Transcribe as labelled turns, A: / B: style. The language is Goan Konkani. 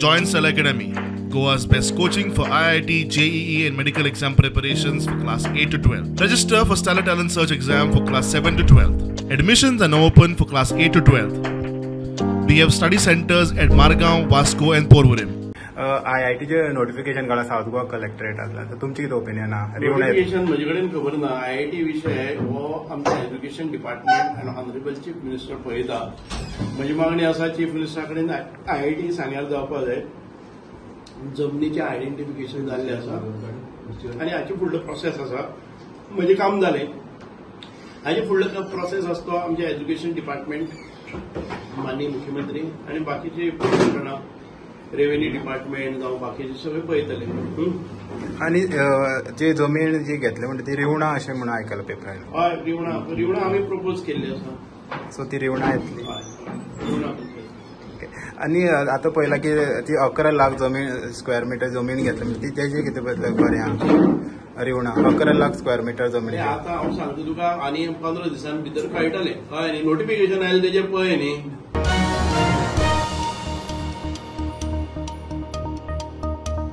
A: Join Stellar Academy, Goa's best coaching for IIT, JEE and medical exam preparations for class 8 to 12. Register for Stellar Talent Search exam for class 7 to 12. Admissions are now open for class 8 to 12. We have study centers at Margao, Vasco and Porvorim.
B: I I टीचे नोटिफिकेशन काडला सावथ गोवा कलेक्टरेटांतल्यान, तर तुमची कितें ओपिनियन आहा रिवणा?
C: नोटिफिकेशन म्हजे कडेन खबर ना. आयआयटी विशय हो आमचे एज्युकेशन डिपार्टमेंट आनी ऑनरेबल चीफ मिनिस्टर पळयता. म्हजी मागणी आसा चीफ मिनिस्टरा कडेन, आयआयटी सांग्यार जावपा जाय. जमनीचें आयडेंटिफिकेशन जाल्लें आसा आनी हाचे फुडलो प्रोसेस आसा. म्हजें काम जालें, हाचे फुडलो प्रोसेस आसा तो आमचें एज्युकेशन डिपार्टमेंट, माननीय मुख्यमंत्री आनी बाकीचे यंत्रणा, रेव्हेन्यू डिपार्टमेंट जावं बाकीचे सगळे पळयतले.
B: आनी जे जमीन जी घेतली म्हणटा ती रिवणा अशें म्हणून आयकलां पेपरान.
C: हय, रिवणा, रिवणा आमी प्रपोज केल्ली आसा.
B: सो ती रिवणा येतली?
C: हय, रिवणा.
B: ओके. आनी आतां पळयलां की ती 11 लाख जमीन, स्क्वेअर मिटर जमीन घेतली म्हणजे ती तेजे कितें बरें आहा? रिवणा 11 लाख स्क्वेअर मिटर जमीन.
C: आतां हांव सांगता तुका, आनी 15 दिसां भितर कळटलें. कळ्ळें न्ही? नोटिफिकेशन आयलें तेजेर पळय न्ही.